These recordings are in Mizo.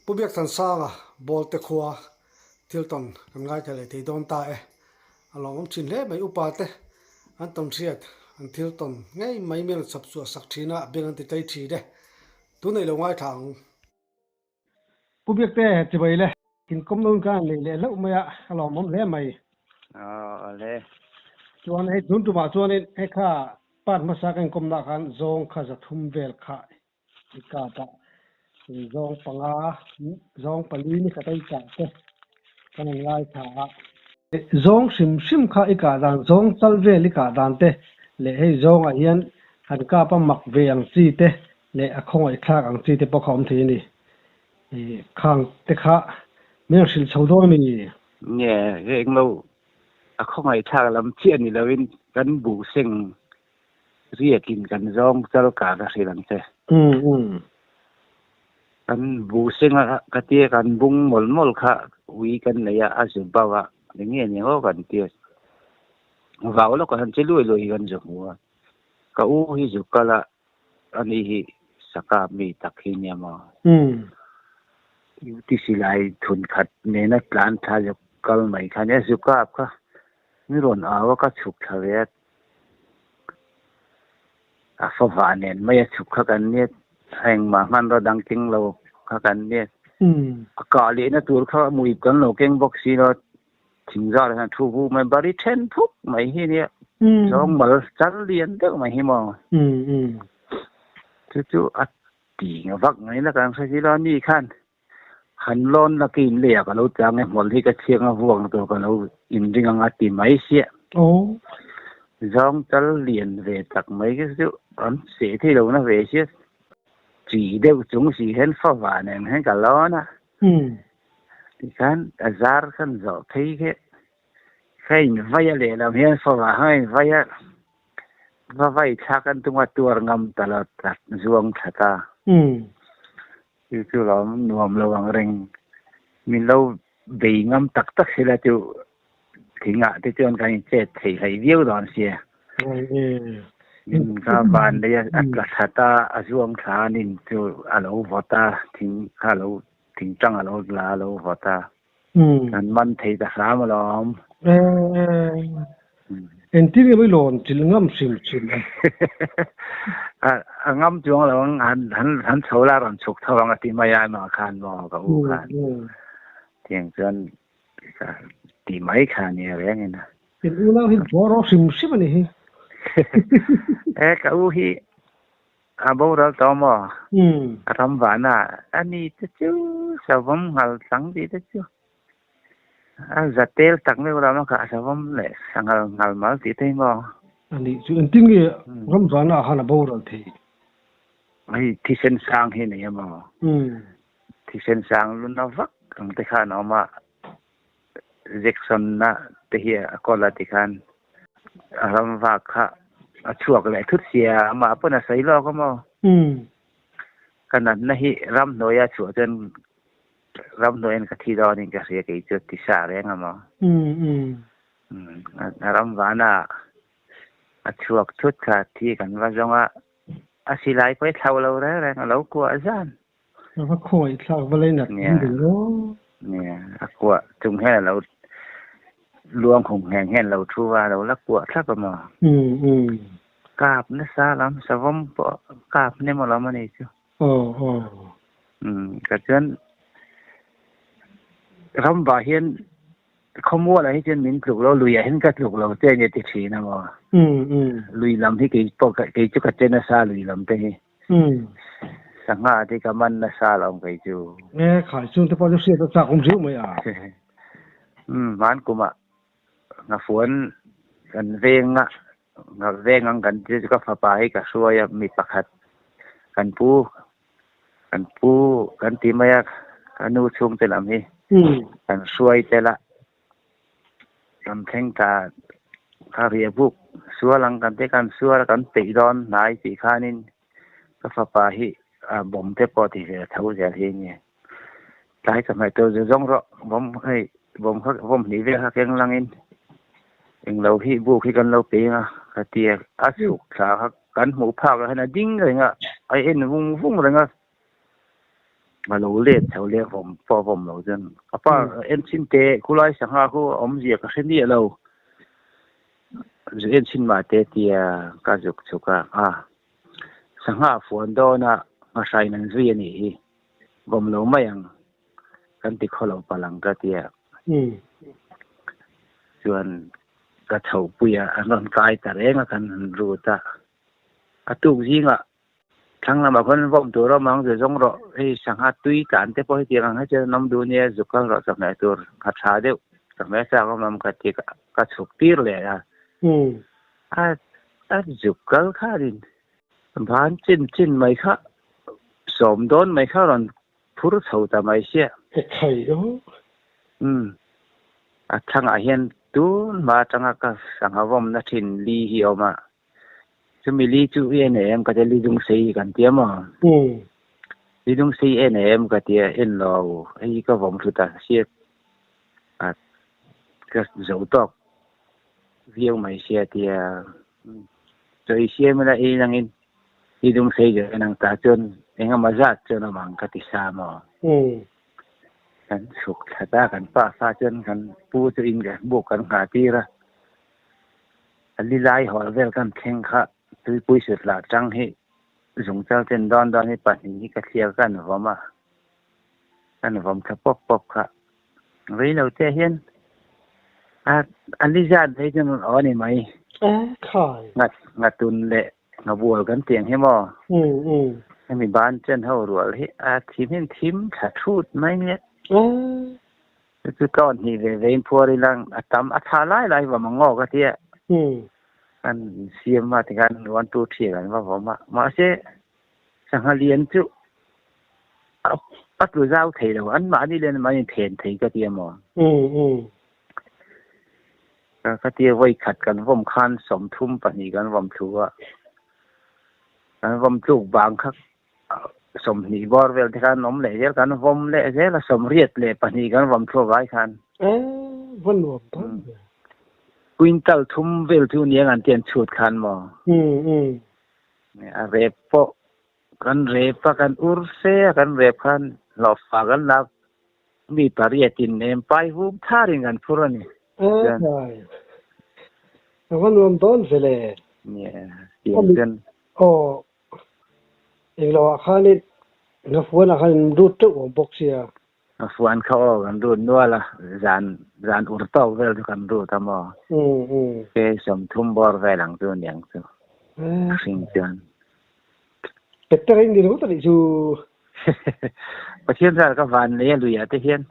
Pu Biakthansanga Bawlte khua thil tawn kan ngaithla leh thei dawn ta e. A lawmawm thin hle mai upa te an tawn hriat an thil tawn ngei mai mian chhawp chhuah sak thin a beng an ti tlei thin e. Tunei lo ngaithla ang. Pu Biakte chibai le. Inkawm nawn khan an nei leh hlauh mai a, a lawmawm hle mai. Aw le. Chuan hei tun tumah chuanin hei kha part hmasa ka inkawmnaah khan zawng kha zathum vel kha i kap a, zawng panga, zawng pali ni khat a i kah te kan han ngaithla a. Zawng hrim hrim kha i kah dan, zawng chal vel i kah dan te leh hei zawngah hian han kap a mak ve ang chi te leh a khawngaihthlak ang chi te pawh kha awm thei a ni. I khang te kha min rawn hrilh chho dawn a mi? Nge reng lo, a khawngaihthlak lam chiah ni loin kan buh seng riakin kan zawng chal kah ka hrilh ang che. Kan buh seng a ka tia kan bung mawlh mawlh kha ui kan nei a, a zu bauh a, eng nge ni aw kan tia. Vau lawkah han che luai luai hi kan zu hmu a, ka u hi zu kal a, Ani hi saka mi tak hi nia maw? Duty silai thun khat nena tlan thla zuk kal mai kha nia, zu kap kha mi rawn au a ka chhuk thla ve a, a favah nen mai a chhuk kha kan nia, a engmah hmanraw dang keng lo kha kan nia, a kah lehna tur kha muip kan lo keng bawk si lo, thingzar hian thu vu mai bari then phuk mai hi nia zawng mal chal lian deuh mai hi maw chu chu a ti nga vak mai la kan hre si lo ni khan han lawn la ka in lei ah ka lo chang e hmawlh hi ka chhiak a vuak na tur ka lo in ring ang a ti mai sia zawng chal lian ve tak mai khi chu an seh thei lo na ve sia chi deuh chung si hian fava nen hian ka lawn a. Tikhan a zar khan zawh phei khi kha in vai a lehlam hian fawrah khan a in vai a, va vai thlak an tum a tuar ngam ta lo ta zuang thla ta. Chu chu lo nuam lo ang reng min lo bei ngam tak tak sila chu thingah te chuan kan in chet thei hlei viau dawn sia. Ka van lei a tla thla ta a zuang thla a nin chu a lo vawt a thing kha a lo Thingtang a lo la a lo vawt a, kan man thei ta hram alawm. Engtin nge maw i lawn chilh ngam hrim hrim a? A ngam chuang lo ang, han chho la rawn chhuk tho ang a ti mai a emaw khan maw ka u khan. Tiang chuan ti mai kha a nia reng in a. In unau hi bawr rawh hrim hrim a ni hi. E ka u hi A boral tawh maw? A ram vahna a ni te chu savawm nghal chang tih te chu a za tel tak meuh lo a kha savawm leh sanghal nghal mal tih te hi maw? A nih chu engtin nge ram vahna ah khan a boral thei? Hei thisen sang hi nei a maw? Thisen sang luna vak ang te khan a awm a, Jackson na te hi a call a tikhan a ram vak kha a chhuak leh thut sia amah pawn a sawi lawk a maw? Ka natna hi ramhnuaia chhuah chuan ramhnuaiin ka thi dawnin ka hria kei chu ti sa reng a maw? A ram vana a chhuak thut kha thi kan va zawng a, a silai pawh i thlau lo reng reng a lo kuah zan. A va khawngaih thlak va lei nat Nia, nia, a kuah chung hian a lo luang hung ngheng hian lo thu a, a lo la kuah thlap a maw? Kap nasa lam, savawm pawh kap nem aw lam a ni chu. Aw, aw. Ka chuan ramvah hian khawmualah hi chuan min tluk lo, luiah hian ka tluk lo che a nia ti thin a maw? Lui lam hi kei pawh kei chu ka che nasa lui lam te hi. Sangha te ka man nasa lo ang kei chu. E khai chung te pawh chu hriat a chak awm riau mai a. Hman kumah nghafuan kan veng a, ngha veng ang kan ti chu ka fapa hi ka hruai a mi pakhat kan pu kan pu kan ti mai a ka nu chhungte lam hi kan hruai tel a. Kan thleng ta ka riah buk sual ang kan te kan sual a kan peih dawn hnai tih khanin ka fapa hi a bawm te pawh ti ve tho zel hi nia tlai ka hmaih tur zawng rawh bawm hei bawm kha bawm hnih vel kha keng langin englo hi buk hi kan lo pe ang a ka ti a a chhuk thla kha kan hmuh phak ah hian a ding reng a a en vung vung reng a. A lo let chho le vawm pawh a vawm lo chuan a pa en chhin teh khulai sangha khu a awmzia ka hre miah lo zu en chhin mah te tia ka zuk chhuk a a sangha a fuan dawn a nghahrain an zui a nih hi vawm lo mai ang kan ti khaw lo palh ang ka tia chuan ka chhohpui a an rawn kai ta reng a kan han rut a a tuk zingah Thlang lamah khawn vawm tur a awm ang, ze zawng rawh, hei sangha tui tlan te pawh hetiang ang hetiang an awm duh nia, zuk kal rawh chawhmeh tur a tha deuh, chawhmeh a chak awm ang ka ti ka chhuk tir leh a. A a zuk kal khanin ban chin chin mai kha sawm dawn mai kha rawn phur chho ta mai sia. Ka thai aw. Umm. A thlangah hian tun hma atanga ka sangha vawmna thin li hi a awm a. Chumi li chu i en em ka tia li dung sei kan tia maw? Li dung sei en em ka tia en lo hei hi ka vawm thut a hriat a ka zo tawk viau mai sia tia chawi siam ila ei nangin li dung sei zawh en ang tah chuan engemaw zat chuan awm ang ka ti sa maw? Kan chhuk thlat a kan pa fa chuan kan pu chu in buk kan nghah tir a. A li lai hawl vel kan thleng kha tuipui sutlah tang hi zungchal ten dawn dawn hi pahnih hi ka thliar ka an vawm a, ka an vawm thla pawp pawp kha. Rei lo te hian a a li zat vei chuan rawn aw a ni mai. Khai. Nghat nghatun leh nghabual kan tih ang hi maw? Hemi ban chen ho rual hi a thim hian thim thla thut mai nia. Chu chu tlawn hnih ve ve in phuar ila a tam a tha lai lai va mang aw ka tia. Kan siam a tikhan one two three kan va vawm a mahse sangha lian chu a tlu zau thei lo an mahni lian an mahni phen thei ka tia maw. Ka tia vawi khat kan vawm khan 32 kan vawm thlu a kan vawm tluk bang kha 20 bawr vel te khan awm leh zel kan vawm leh zel a 82 kan vawm thluak ai khan. Va nuam tak ve. Quintal thum vel chu nia an tian chhut khan maw. A rep pawh kan rep a kan ur fe a kan rep khan hlawhfa kan lak mi pariat in em pai hum thar in kan phur a ni. Va nuam dawn ve le. Nia tiang chuan. Aw Englo ah khanin Nghafuan ah khan in rut teuh awm bawk sia. Nghafuan kha aw kan rut nual a, zan zan ur tawk vel chu kan rut a maw? Ke 30 bawr vel ang chu niang chu hring chuan. Pet te in ni ringawt a nih chu. Pathian zar ka van nei a lui ah te hian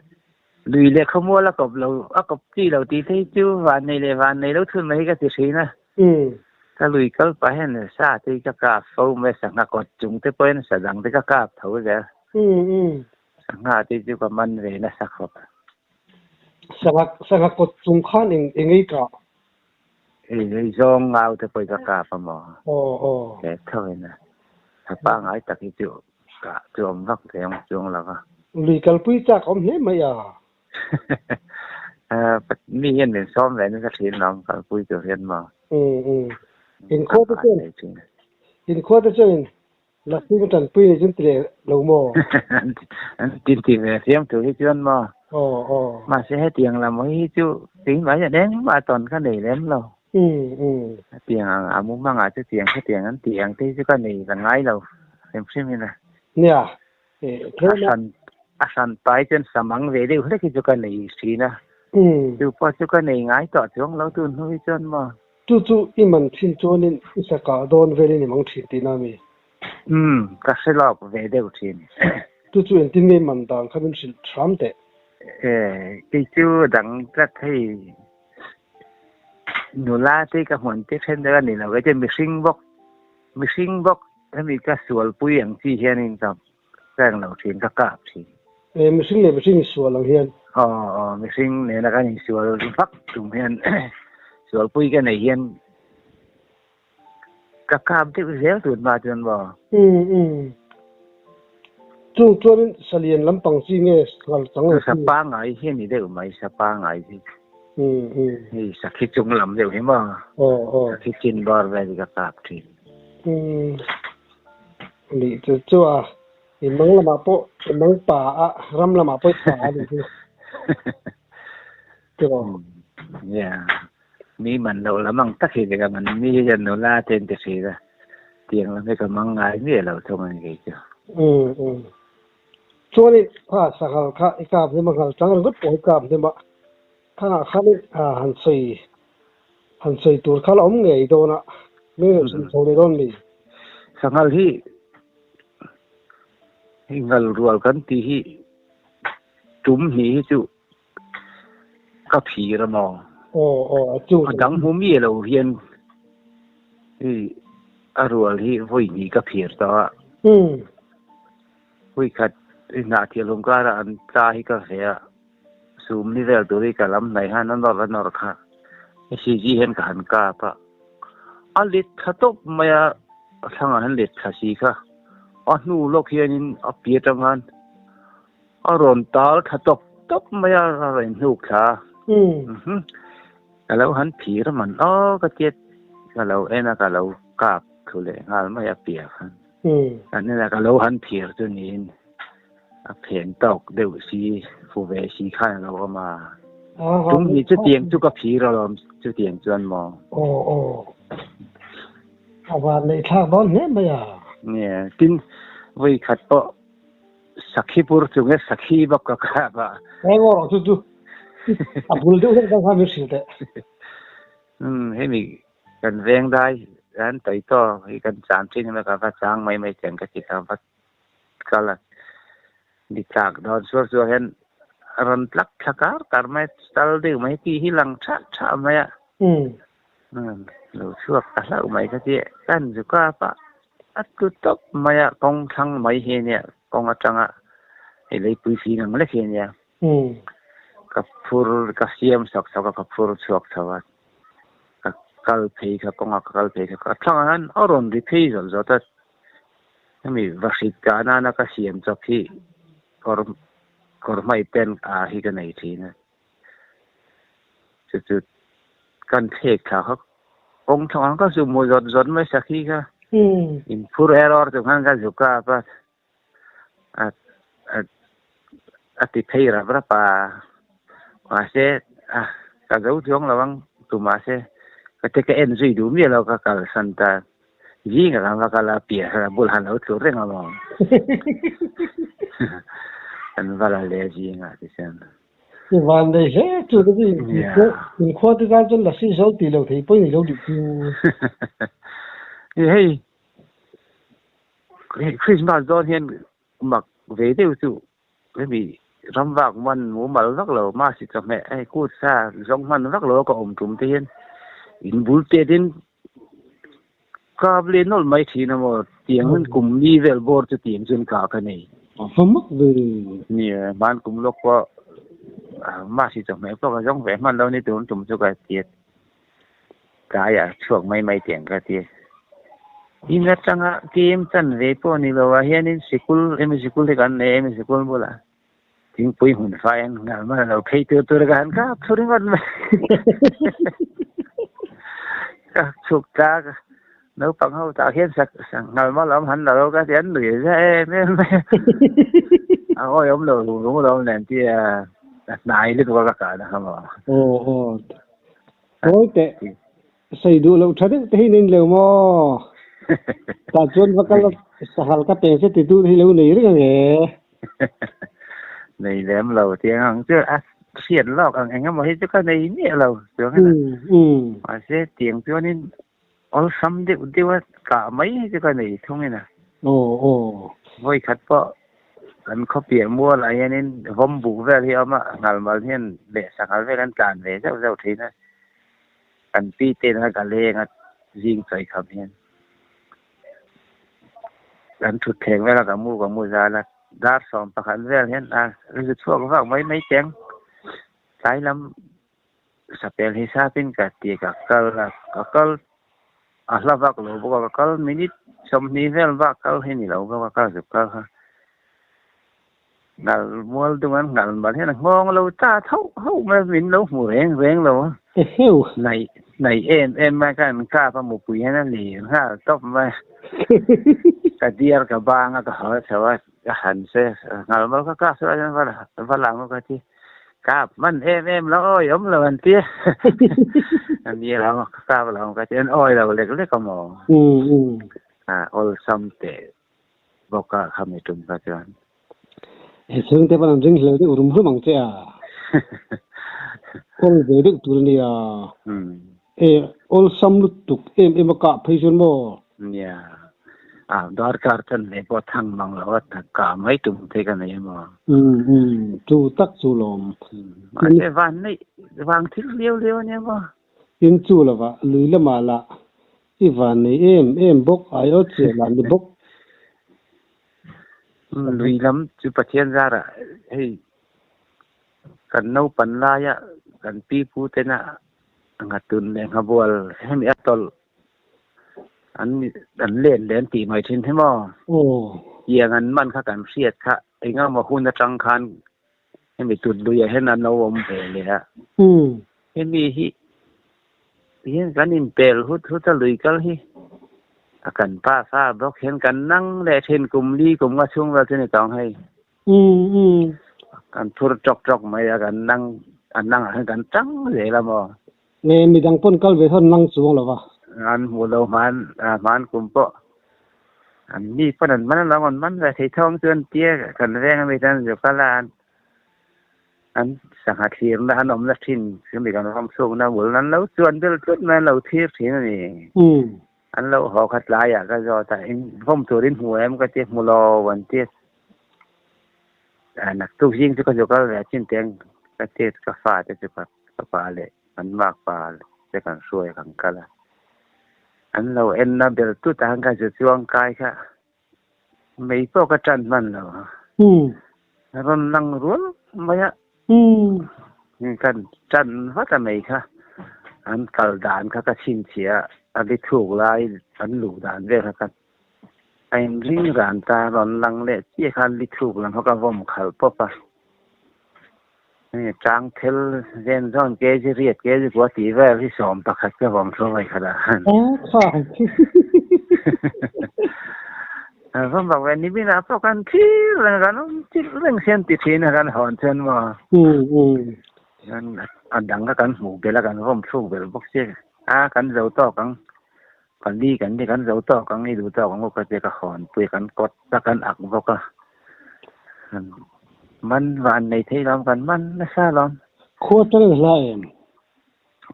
lui leh khawmual a kawp lo a kawp chi lo tih phei chu van nei leh van nei lo thun mai hi ka ti thin a. Ka lui kal pah hian sa te hi ka kap fo mai a, sangha kawt chung te pawhin sa dang te ka kap tho zel. Sangha te chu ka man ve nasa khawp. Sangha sangha kawt chung khan eng eng ei kah? Ei zawng ngau te pawh hi ka kap a maw? He tho in a tha pangngai tak hi chu kah chu awm vak ve ang chuang lo va. Lui kalpui chak awm hle mai a. Mi hian min sawm ve nasa thin lo kalpui tur hian maw. Inkhua te chuan inkhua te chuan Lakshmi ka tanpui nei chuan ti leh lo maw? An tin ti ve fiam tur hi chuan maw. Mahse hetiang lam hi chu keimah hian engmah tawn ka nei lem lo. Hetiang ang a mumangah chu tiang khatiang an tih ang te hi chu ka nei la ngai lo hrim hrim in a. Nia A hran pai chuan samang ve deuh hlek hi chu ka nei thin a. Chu pawh chu ka nei ngai tawh chuang lo tun hnu hi chuan maw. Chu chu i man thin chuanin i sa kah dawn velin i mang thin tihna a mi? Umm, ka hre lawk ve deuh thin. Chu chu engtin nge i man dan kha min hrilh hram teh? E, kei chu dang tlat hei nula te ka hmuan te then deuh a ni lo, kei chuan mihring bawk, mihring bawk Hemi ka sualpui ang chi hianin ka reng lo thin, ka kap thin. E, mihring leh mihring insual ang hian. Aw, aw, mihring nena kan insual vak tum hian sualpui ka nei hian ka kap deuh zel tun hma chuan maw? Um, um. Chung chuanin salian lampang chi nge ngal chang ang chi? Sa pangai hi a ni deuh mai, sa pangai hi. Um, um. Hei sakhi chung lam deuh hi maw? Aw, aw. Sakhi chin bawr vel hi ka kap thin. Nih chu chu a. In mang lamah pawh i mang pa a, ram lamah pawh i pa a nih chu. Tiraw? Yeah. Mi man loh lam ang tak hi ka man mi hian nula te an ti thin a, tiang lam hi ka mang ngai miah lo thung a ni kei chu. Um um. Chuanin kha sanghal kha i kap hnem a, nghal chang ringawt pawh i kap hnem a, khangah khanin han sawi han sawi tur kha la awm ngei dawn a, mi rawn sawi chho leh dawn mi? Sanghal hi hei nghal rual kan tih hi tum hnih hi chu ka phir a maw? Aw aw a chu. A dang hmu miah lo hian hei a rual hi vawi hnih ka phir tawh a. Vawi khat i hnah thiah hlum karah an tla hi ka ve a, sum ni vel tur hi ka lam hnaih han a nawr a nawr kha SCG hian ka han kap a, a let thla tawp mai a, a thlangah hian let thla si kha a hnu lawk hianin a pi atang khan a rawn tal thla tawp tawp mai a, a rawn hnuk thla a, ka lo han phir a man aw ka tiat ka lo en a ka lo kap thlu leh nghal mai a piah khan. Kan hnenah ka lo han phir chu niin a phen tawk deuh si fu ve si khan a lo awm a. Tum hi chutiang chu ka phir alawm chutiang chuan maw. Aw aw. A van neih thlak dawn hle mai a. Nia, tin vawi khat pawh sakhi pur chung e sakhi bawk ka kap a. Eng aw rawh chu chu a bul deuh hlek dang kha min hrilh teh. Umm hemi Kan veng dai an tawi tawk hi kan chang thin emaw ka va chang mai mai chiang ka ti ka va kal a ni tlak dawn suar suar hian a rawn tlak thla kar kar mai a tal deuh mai tih hi lang thah thah mai a lo chhuak ta hlauh mai ka ti kan zu kap a a tlu tawp mai a kawng thlang mai hi ania kawng atanga hei leipui fing ang lek hi ania ka phur ka siam sak chho a ka phur chhuak chho a. Ka kal phei kha kawnga ka kal phei kha ka thlangah hian a rawn ri phei zawt zawt a, hemi vahrit kah nana ka siam chawp hi kawr kawr hmai pen ah hi ka nei thin a, chu chu kan thlek thla kha kawng thlangah ka zu hmu zawt zawt mai sakhi kha inphur er awr chung khan ka zu kap a. A a a ti phei rap rap a, mahse a ka zo chuang lo ang tu mahse ka te ka en zui duh miah lo ka kalsan ta zing a kan va kal a piah a bul han lo tlu reng a maw kan va la le zingah ti chuan. I van nei hle chu ka ti in khua te tan chuan lasi zo tih loh theih pawhin i lo duh chu. Hei Christmas dawn hian mak ve deuh chu hemi ram vak man mumal vak lo mahse chawhmeh hei kut sa zawng hman vak lo a ka awm tum te hian in bul tet in kap leh nawlh mai thin a maw tiang in kum ni vel bawr chu tiang chuan kah ka nei. A va mak ve. Nia hman kum lawk pawh mahse chawhmeh pawh ka zawng ve hman lo ni tun tum chu ka tiat. Tlaiah chhuak mai mai tih ang ka ti. In atanga kem chan ve pawh ni lo ah hianin sikul emaw sikul hi kan nei a emaw sikul bulah thingpui hmun fai an nghal mai a lo phei tur tur ka han kap thu ringawt mai. Ka chhuk tlak a, naupang ho tah hian sak nghal mal awm han la lo ka ti an nui za em em mai a. A awihawm lo rum rum alawm nen tia a hnai lutuk a ka kah na kha maw. Aw aw. Kawi teh, sei duh loh tha deuh te hi nen lo maw? Tah chuan va kal sahal ka peng che ti tu hi lo nei reng ang e. Nei lem lo tiang ang chu a hriat lawk ang eng emaw hi chu ka nei miah lo chuang ina. Mahse tiang chuanin awlsam deuh deuh a kah mai hi chu ka nei thung ina. Aw aw. Vawi khat pawh Kan khawpiah mualah hianin vawm buk vel hi a awm a, nghalmal hian leh sanghal vel an tlan ve zauh zauh thin a, kan pi te nana ka leng a zing chawi kham hian kan thut thleng vel a ka mu ka mu zal a, dar 11 vel hian a zu chhuak vak mai mai teng tlai lam sapel hi sapin ka ti ka kal a, ka kal a hla vak lo bawk a, ka kal minute 20 vel vak kal hi ni lo bawk a, ka zuk kal kha ngal mual dung an ngal mal hian a nghawng lo ta thauh hauh mai a, min lo hmu reng reng lo a, naih naih em em mai khan an kap a mupui hian a lir nghal tawp mai a, ka diar ka bang a ka haw chho a. Ka han se ngal mal ka kap se va va lang ka ti kap man em em lo oi om lo an ti an ni lo ka kap lo ka ti an oi lo lek lek mo a ol sam te boka khami tum ka chuan he chung te pan ring hle de urum rum ang che a kol ve deuh tur ania e ol sam lut tuk em em a ka phei chuan maw nia a darkar chan ve pawh thang mang lo a ka mai tum thei ka nei emaw chu tak chu lawm mahse van nei vang thil liau liau ania maw in chu lova lui lamah lah i van nei em em bawk ai aw chiah lah ni bawk Lui lam chu Pathian zarah hei kan naupan laia kan pi pu tena nghatun leh nghabual hemi a tawlh an an len leh an tih mai thin hi maw? Tiang an man kha kan hriat kha engemaw hun atang khan hemi tut luiah hian an lo awm ve leh a. Hemi hi Tihian kan inpel hut hut a lui kal hi a kan pa fa bawk hian kan nang leh thin kum li kum nga chhung vel chu ni tawng hei. Kan phur tawk tawk mai a kan nang a nang ah hian kan tang zel a maw. Nge midang pawn kal ve thawn nang chuang lo va. An hmuh lo hman hman kum pawh an mi pawn an man alawm an man ve thei thawng chu an tia kan veng ami tan zu kal a an An sangha thlirna an awmna thin chumi kan ram chhukna bul an lo chuan vel tlut mai an lo thlir thin a ni. An lo haw khat laiah ka zawt a, in vawm turin hmu em ka ti, hmu lo an ti a. Naktuk zing chu ka zu kal ve chin teng ka ti ka fate chu ka pa leh kan makpa te kan hruai kan kal a. An lo enna bel tut a ka zu chuang kai kha. Mei pawh ka tan hman lo. Rawn lang rual mai a. Ka tan vat a mei kha. An kal dan kha ka chhinchhiah a, a li thuk lai an luh dan vel kha ka a inring ran ta. Rawn lang leh chiah kha an li thuk lam kha ka vawm khalh pawp a. Hei tang thil zen zawn kg riat kg kua tih vel hi 11 ka vawm thu mai khat ah khan. Vawm bak ve nimin ah pawh kan thlir reng kan awm chilh reng sian ti thin a kan hawn chuan maw. A dang kha kan hmuh belh a kan vawm thluk belh bawk sia a kan zo tawk ang pali kan ni kan zo tawk ang i duh tawk ang u ka tia ka hawn pui kan kawt a kan ak bawk a. Man van nei thei lawm kan man nasa lawm. Khua tal in hla em?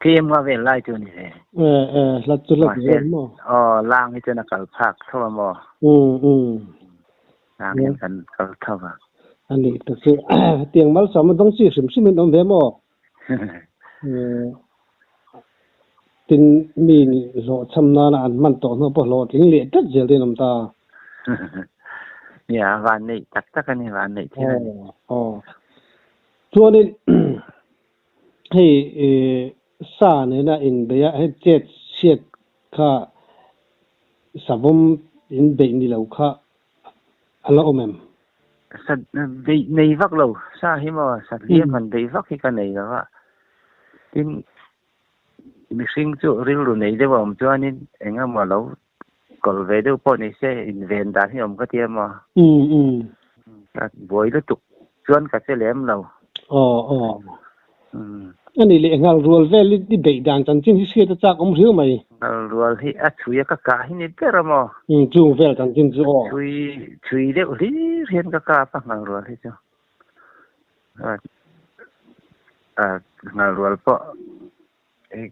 Tlem nga vel lai chu ni ve. E e hlat chu hlat zel maw? Aw lang hi chuan a kal phak tho a maw? Lang hian kan kal tho a. Ani tak chu tiang malsawm a dawng chi hrim hrim in awm ve maw? Tin, mi nih hlawhchham nana an hman tawh hnu pawh hlawhtling leh tlat zel te an awm ta. Nia, van neih tak tak a ni, van neih thil a ni. Aw, chuanin hei sa nena inbeih a, hei chet chhiat kha savawm inbeih ni lo kha a la awm em? Sa beih nei vak lo, sa hi maw sa hliam han beih vak hi ka nei lo a, tin mihring chu rilru nei deuh a awm chuanin eng emaw lo kawlh ve deuh pawh ni se inven dan hi awm ka ti a maw? Ka buai lutuk chuan ka che lem lo. Aw aw. A nih leh nghal rual vel i beih dan chanchin hi hriat a chak awm riau mai. Nghal rual hi a chhui a ka kah hi ni ber a maw? Chung vel chanchin chu aw. Chhui chhui deuh hlir hian ka kap a nghal rual hi chu. Nghal rual pawh Hei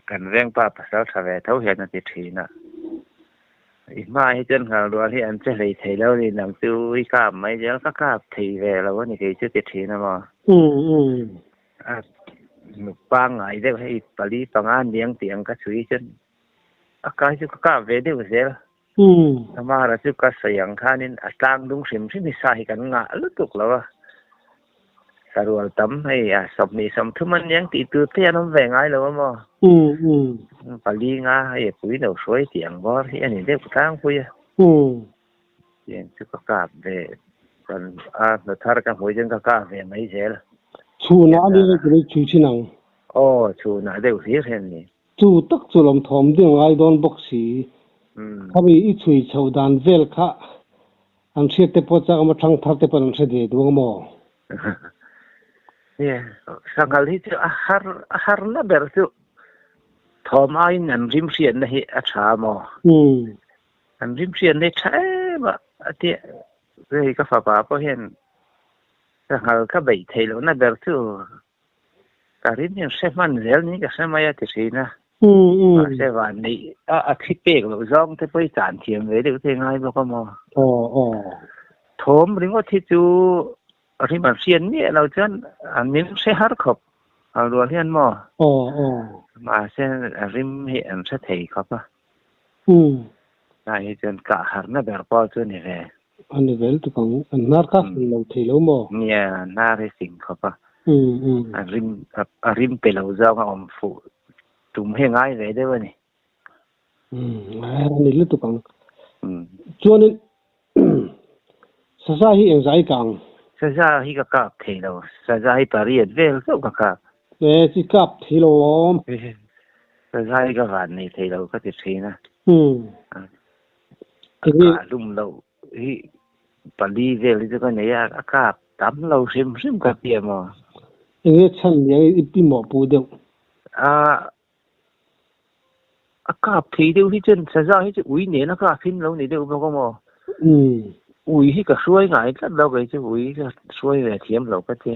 kan vengpa pasal tha ve tho hian a ti thin a, i hma hi chuan nghal rual hi an che hlei thei lo ni nang chu i kap mai zel ka kap thei ve lo a ni kei chu ti thin a maw. A nuk pangngai deuh hei pali panga niang tih ang ka chhui chuan a kai chu ka kap ve deuh zel. Amara chu ka sawi ang khanin a tlang dung hrim hrim hi sa hi kan ngah lutuk lo a, sarual tam hei a 23 an niang tih tur te an awm ve ngai lo a maw? Pali nga hei a pui lo hruai tih ang bawr hi a ni deuh tlangpui a. Tiang chu ka kap ve kan a hnathar ka hmuh chuan ka kap ve mai zel. Chhunah a ni chu chin ang. Aw chhunah deuh hlir hian ni. Chu tak chu lawmthawm ding ngai dawn bawk si. Khami i chhui chhoh dan vel kha An hriat te pawh chak a maw thang thar te pawh an hre ve duh ang maw? Nia, sanghal hi chu a har a har na ber chu thawm aiin an rim hriatna hi a tha maw? An rim hriatna hi tha em a, a tia hei ka fapa pawh hian sanghal ka beih theih lohna ber chu Ka rim hian hre hman zel niin ka hre mai a ti thin a. Mahse vanneih a a thi pek loh zawng te pawh i tan thiam ve deuh te ngai bawk a maw. Thawm ringawt hi chu rim an hriat miah lo chuan an min hre har khawp a rual hian maw. Mahse a rim hi an hre thei khawp a. Tunah hi chuan kah harna ber pawh chu a ni ve. A ni vel tuk ang. An hnar kha fing lo thei lo maw? Nia, an hnar hi fing khawp a. A rim a rim pe lo zawng a awm fuh tum hi a ngai ve deuh a ni. A ni lutuk ang. Chuanin saza hi engzai kang? Saza hi ka kap thei lo. Saza hi pariat vel chauh ka kap. E, chi kap thei lo awm. Saza hi ka van nei thei lo ka ti thin a. Ka kah hlum loh hi pali vel hi chu ka nei a, a kap tam lo hrim hrim ka ti a maw? Enge chhan nia i pi mawh pu deuh? A, a kap thei deuh hi chuan saza hi chu ui nen a kap hin lo ni deuh bawk a maw? Ui hi ka hruai ngai tlat lo kei chu ui ka hruai ve thiam lo ka ti.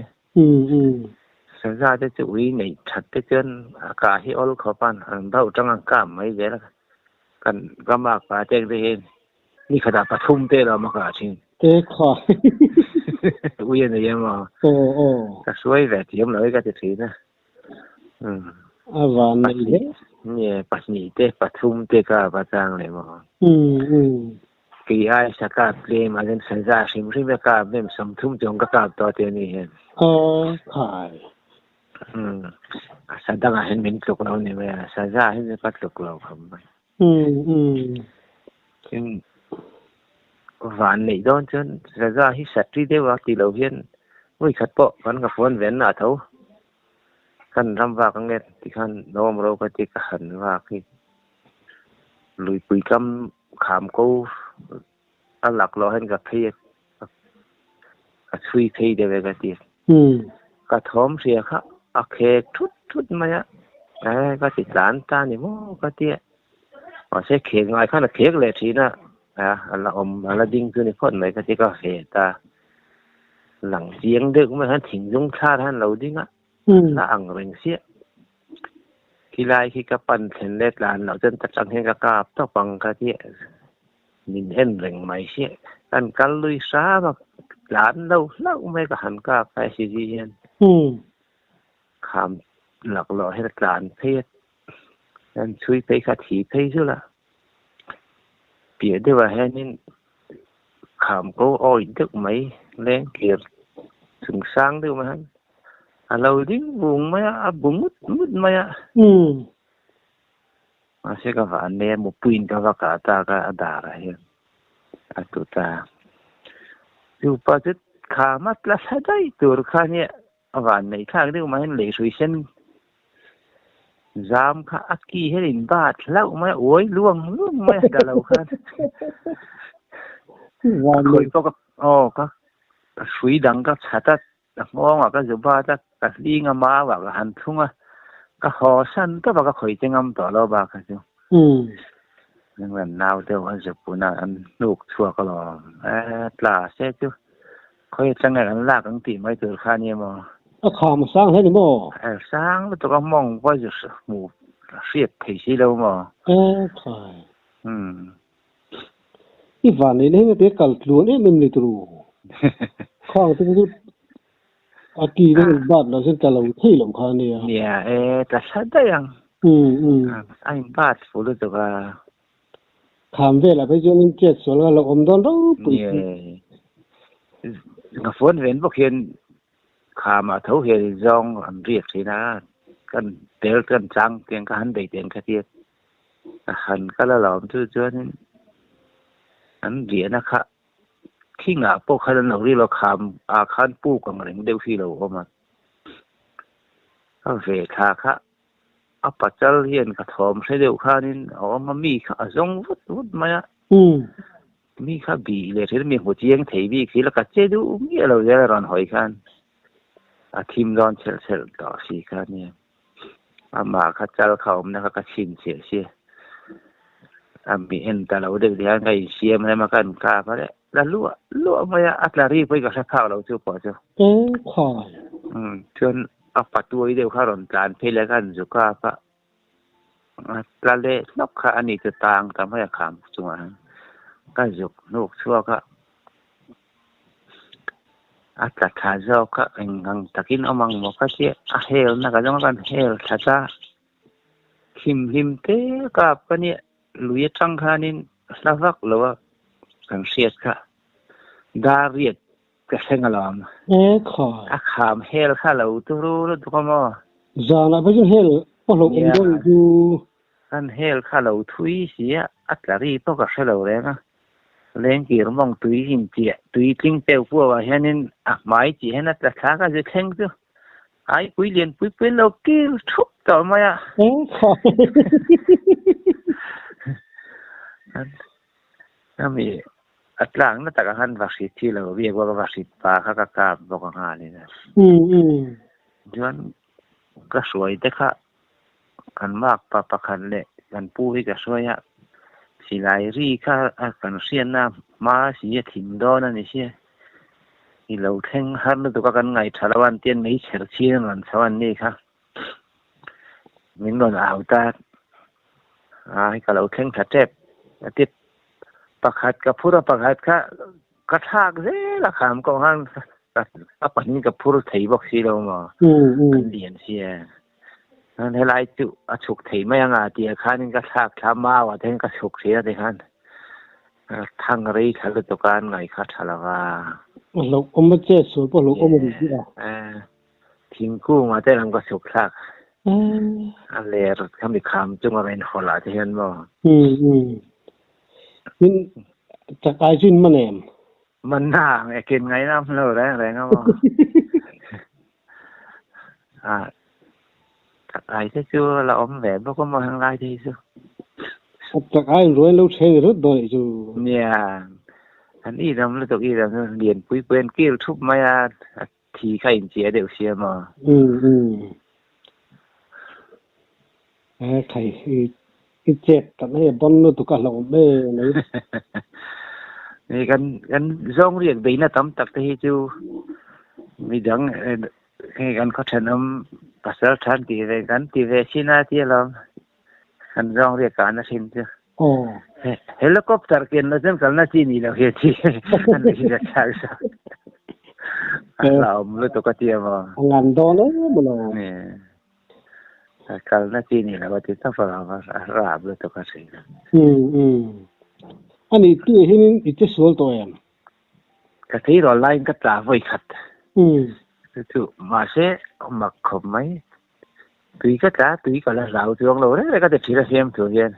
Saza te chu ui neih that te chuan a kah hi awl khawp a, an bauh tang an kap mai zel a. Kan ram a kah tek te hian ni khatah pathum te lo awm a kah thin. Te kha. Ui a nei em aw. Aw aw. Ka hruai ve thiam lo hi ka ti thin a. A van nei hle. Nge pahnih te pathum te ka va chang leh maw. Kei ai sa kap tlem a zen saza hrim hrim a kap nem 30 chuang ka kap tawh te ni hian. Aw khai. A sa dangah hian min tluk lo ni mai a, saza hi chu ka tluk lo khawp mai. Tin, van neih dawn chuan saza hi satri deuh a tih loh hian vawi khat pawh kan ka phone ve na tho. Kan ram vak ange tikhan lo awm ro ka ti ka han vak hi. Luipui kam kham ko a lak loh hian ka phei a. Ka chhui phei deuh e ka ti. Ka thawm hria kha a khek thut thut mai a, e ka ti tlan ta ni maw ka ti a. Mahse khek ngai khan a khek leh thin a, a la awm a la ding chu ni phawt mai ka ti ka ve ta. Lang chiang deuh mai khan thinglung thlar hian lo ding a, la ang reng siah. Khilai khi ka pan thlen leh tlan loh chuan ta chang hian ka kap tawp ang ka ti a. Min en reng mai siah. Kan kal lui hram a, tlan lo hlauh mai ka han kap a SUV hian. Kham laklawh hian a tlan phei a, kan chhui phei kha a thi phei zul a. Piah deuhah hianin kham ko awih deuh mai leng kir chung sang deuh mai hian a lo ding vung mai a, a bu ngut ngut mai a. Mahse ka va an nei a, mupuiin ka va kah tak a, a darah hian a tlu ta. Chupa chu kham a tla thla daih tur kha nia a van neih thlak deuh mai hian lei hrui sen zam kha a ki hian in bat hlauh mai a, uai luang luang mai a da lo khan. Ka khawih pawh ka aw ka hrui dang ka chhat a. Ka nghawngah ka zu bat a, ka hling a mauah ka han thlung a, ka haw san tawp a, ka khawih che ngam tawh lo bak kha chu. England nau deuh a zu pun a, an hnuk chhuak alawm. E, tla se chu khawi atang nge kan lak ang tih mai tur kha a nia maw? A kham a sang hle ni maw? E, sang lutuk a, mawng pawh zu hmuh hriat thei si lo maw? E, khai. I van neih na hi te kal tluan em em ni turu. Khang te chu a ti na in bat lo chuan tla lo thei lo kha ania. Nia e tla thla daih ang. A in bat fu lutuk a. Kham velah phei chuan in chet sual nga lo awm dawn ropui. Nia ka phone ven bawk hian khamah tho hian zawng an riak thin a kan tel kan chang tiang ka han bei tiang ka tia. A han kal alawm chu chuanin an riahna kha thingah pawh khan an lo ri lo kham ah khan puk ang reng deuh hi lo awm a ka ve thla kha a pachal hian ka thawm hre deuh khanin a awm a mi kha a zawng vut vut mai a. Mi kha bi leh thil mi hmu chiang thei bik si la ka che duh miah lo zel a rawn hawi khan a thim dawn chhelh chhelh tawh si kha nia. Amah kha chal kha awmna kha ka chhin chiah sia. A mi en ta lo deuh te hian ka insiam rem a ka en kap a le la luah luah mai a, a tla ri pawhin ka hre phak lo chu pawh chu. Eng khai. Umm chuan a patuai deuh kha rawn tlan phei leh kha an zu kap a. Tla leh hlawk kha a ni chu tang ta mai a kham chungah hian ka zuk hnuk chhuak a, a tla thla zawk a eng ang takin awm ang maw ka tia a hel na ka zawng a kan hel thla ta hlim hlim te kap ka nia lui atang khanin hla vak lo a kan hriat kha dar riat ka thleng alawm. E khai. A kham hel kha lo turu lutuk a maw? Zanah pawh chuan hel pawh hlauh awm dawn chu. Kan hel kha lo thui si a, a tla ri pawh ka hre lo reng a. Lengkir mawng tui in chiah tui tling peu puau ah hianin a hmai chih hian a tla thla ka zui thleng chu. Ai pui lian pui pui an lo kil thup tawh mai a. E khai. Ami A tlakna takah khan va hrit hi lo biak bawk a, va hrit pa kha ka kap bawk a nghalin a. Chuan ka hruai te kha kan mak pa pakhat leh kan pu hi ka hruai a, silai ri kha kan hriatna hma si a thim dawn a ni sia. I lo thleng har lutuk a kan ngaihṭha lo a an tian meichher chhin an rawn chho an ni kha. Min rawn au ta a, hei ka lo thleng thla tep a ti. Pakhat ka phur a, pakhat kha ka thlak zel a kham kawng khan a pahnih ka phur thei bawk si lo maw an lian sia. Chuan helai chu a chhuk thei mai anga tih khanin ka thlak thla mau ah te hian ka chhuk thin a tikhan thang rei thla lutuk a an ngaih kha tha lo va. A hlauh awm a che sual pawh hlauh awm a ni tih a. Thingkung ah te lam ka chhuk thlak. A ler kha mi kham chunga ka inhawlh ah te hian maw. Min chak ai chu in man em? Man na ang e kin ngai na lo reng reng a maw. A chak ai te chu la awm ve bawk a maw heng lai te hi chu. Chak ai in ruai lo then rut dawn nih chu. Nia. An i dam lutuk i dam lian pui pui an kil thup mai a. Thi kha in chiah deuh sia maw? Umm. E khai i i chet tak hei a bon lutuk a hlauhawm e mai. Ni kan kan zawng riak beihna tam tak te hi chu midang hei kan khaw thenawm pasal than tih ve kan ti ve thin a tia lawm. Kan zawng riak kahna thin chu. Helicopter ken lo chuan kalna chi ni lo hi a ti. An ni ka chak zawk. A hlauhawm lutuk a ti a maw. A ngan dawn em lo. Kalna chi ni lo a ti tawp a a rap lutuk a thin. Ani tu hin i che sual tawh em? Ka thei rawh laiin ka tla vawi khat. Chu mahse mak khawp mai. Tui ka tla, tui ka la hlau chuang lo reng reng a ti thin a siam tur hian.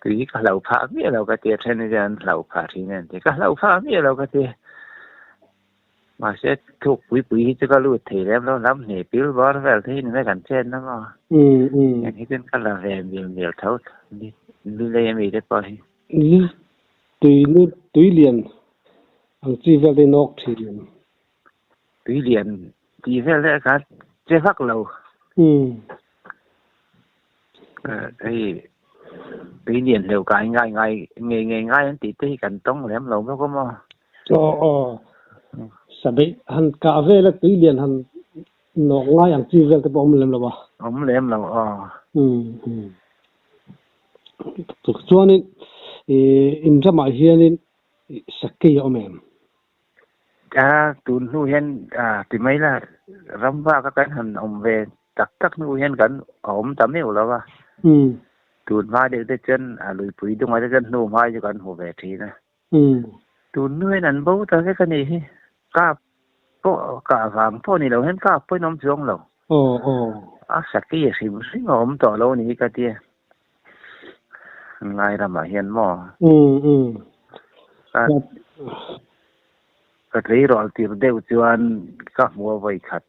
Tui ka hlau phah miah lo ka ti a, then hian an hlau phah thin a an ti. Ka hlau phah miah lo ka ti. Mahse thuk pui pui hi chu ka lut thei lem lo, lam hnih pil bawr vel te hi ni mai kan chen na maw. Heng hi chuan ka la ve mil mil tho ni lei ami te pawh hi. Tui tui lian ang chi vel te nawk thin. Tui lian tih vel te kha che vak lo. Hei tui lian hleuh kai ngai ngai ngei ngei ngai an tih te hi kan tawng lem lo bawk a maw. Aw aw. Sabeih han kah vel a tui lian han nawk ngai ang chi vel te pawh a awm lem lo a. Awm lem lo aw. Chuanin in ramah hianin sakei a awm em? A tun hnu hian ti mai la ram vak a kan han awm ve tak tak hnu hian kan awm ta meuh lo a. Tun hma deuh te chuan a luipui dungah te chuan hnu hmai chu kan hmu ve thin a. Tun hnu hian an bo ta vek a nih hi. Kap pawh kah vang pawh ni lo hian kap pawhin awm chuang lo. A saki a hrim hrim a awm tawh lo a ni hi ka tia. Ngai ramah hian maw? Ka tleirawl tir deuh chuan ka hmu a vawi khat.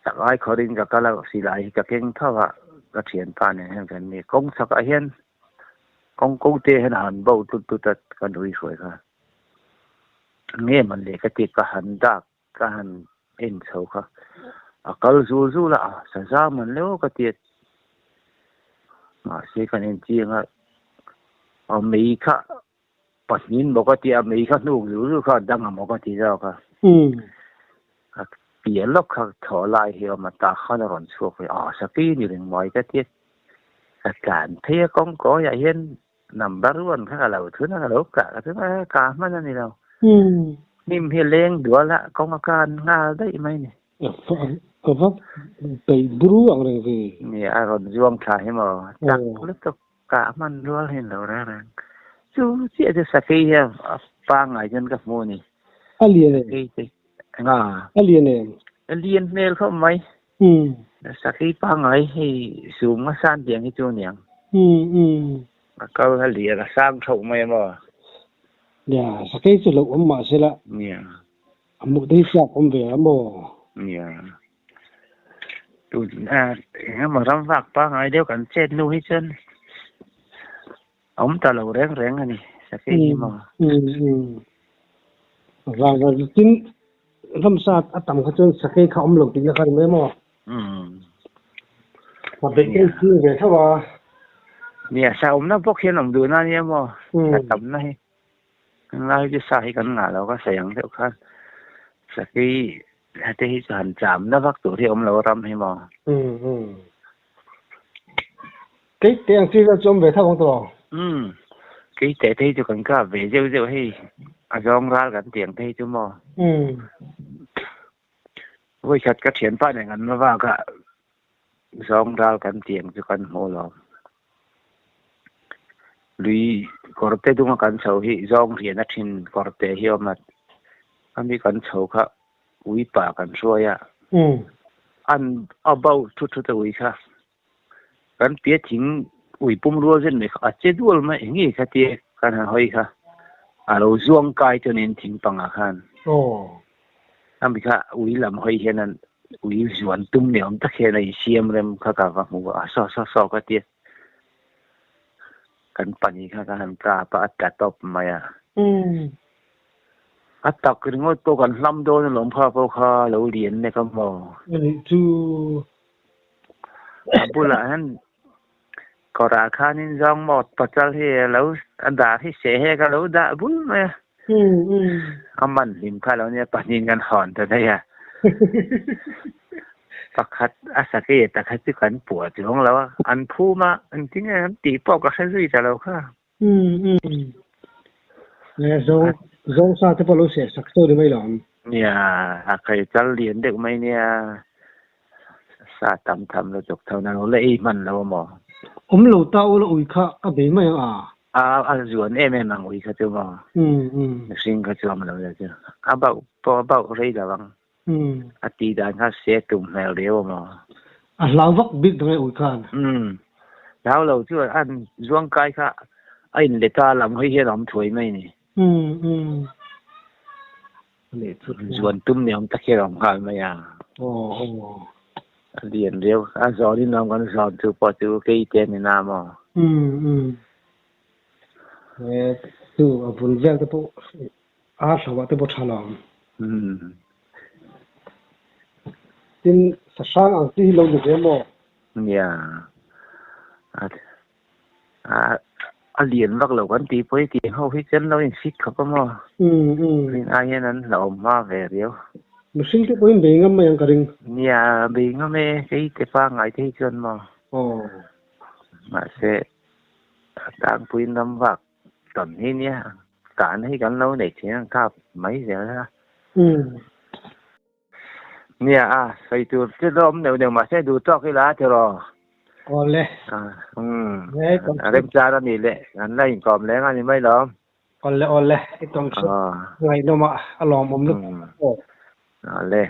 Chak ai khawrin ka kal a, silai hi ka keng tho a, ka thianpa nen hian kan ni. Kawng chhakah hian Kawng ko te hian a han bo tut tut a kan ui hruai kha. Nge man le ka ti ka han dak ka han en chho kha. A kal zul zul a, a saza man le aw ka ti a. Mahse kan en chiang a, a mei kha pahnin maw ka ti a, mei kha hnuk zul zul kha a dang a maw ka ti zawk a. A pian lawk kha thaw lai hi a awm a, tah khan a rawn chhuak ve a, saki ni reng mai ka ti a. Ka tlan phei a kawng kawiah hian number one kha ka lo thun a, ka lo kah ka thun a, ka hman a ni lo. Hnim hi a leng dual a, kawng a kan nghal daih mai ni. Ka va peih buru ang reng ve. Nia, a rawn zuang thla hi maw? Chak lutuk kah hman rual hi lo reng reng. Chu chiah chu sakei hi a pangngai chuan ka hmu a ni. A lian em? Sakei te nga. A lian em? A lian hmel khawp mai. Sakei pangngai hei sum nga san tiang hi chu a niang. A kal a lian a sang thauh mai a maw? Nia, sakei chu lo awm mah sela. Nia. A hmuh dei tlak awm ve a maw? Nia. Tun a engemaw ram vak pangngai deuh kan chet hnu hi chuan a awm ta lo reng reng a ni sakei hi maw? Vang vang tin ramsa a tam kha chuan sakei kha awm lo tihna kha a ni mai maw? A beih te ching ve tho a. Nia, sa awmna bawk hian awm duhna a nia maw? Sa tamna hi. Tunlai chu sa hi kan ngah lo ka sawi ang deuh khan sakei te hi chu han cham na vak tur hi a awm lo ram hi maw. Kei te ang chi vel chu awm ve tho ang tawh. Umm kei te te hi chu kan kap ve zeuh zeuh hei a zawng ral kan tih ang te hi chu maw. Vawikhat ka thianpa nen kan va vak a zawng ral kan tih ang chu kan hmu lo. Lui kawr te dunga kan chho hi zawng rian a thin kawr te hi a awm a, ami kan chho kha ui pa kan hruai a, an a bauh thut thut a ui kha kan pia thing ui pum rual zen mai kha a che dual mai eng nge kha tia kan han hawi kha a lo zuang kai chuanin thing pangah khan ami kha ui lam hawi hian an ui zuan tum ni awm tak hian a insiam rem kha ka va hmu a saw saw saw ka tia kan pahnih kha ka han kap a a tla tawp mai a a tak ringawt pawh kan hlam dawn alawm kha pawh kha lo lian nek a maw chu A bulah hian kawrah khanin zawng mawt pachal hi a lo a dah hi seh hek a lo dah bul mai a. A man hlim kha lo nia pahnihin kan hawn ta daih a. Pakhat a sakei a takhat chu kan puah chuang lo a, an phum a, engtin nge an tih pawh ka hre zui ta lo kha. Zawng zawng sa te pawh lo seh sak tawh ni mai lo ang. Nia, a khai chal lian deuh mai nia. Sa tam tham lutuk tho na lo la ei hman lo a maw? Awm lo ta ula ui kha a bei mai ang a. A a zuan em em ang ui kha chu maw? Mihring kha chu awm lo la chu. A bauh pawh a bauh rei lo ang. A tih dan kha se tum hmel riau a maw? A hlau vak bik dang e ui khan. Umm. Hlau lo chu an zuang kai kha a in let a lam hawi hian a awm thuai mai ni. Umm umm. Zuan tum ni awm tak hian a awm nghal mai a. Aw aw. A lian riau. A zawn in awm kan zawn chu pawh chu kei te a ni na maw? Umm umm. Chu a vun vel te pawh A hlo ah te pawh tha lo ang. Tin, sahrang ang chi hi lo ni ve maw? Nia. A lian vak lo kan tih pawh hi tih ho hi chuan lo insik khawp a maw? Rin ai hian an hlauhawm hma ve riau. Mihring te pawhin bei ngam mai ang ka ring. Nia, bei ngam e, kei te pangngai te hi chuan maw? Aw. Mahse, a tlangpuiin ram vak Tam hi nia, kahna hi kan lo neih thin ang kap mai zel a. Nia a, sawi tur chu lo awm neuh neuh mahse duh tawk ila tiraw. Awle. A remchar a nih leh kan la inkawm leng a ni mai lawm. Awle awle, i tawng chu ngaihnawm a, a lawmawm lutuk. Awle.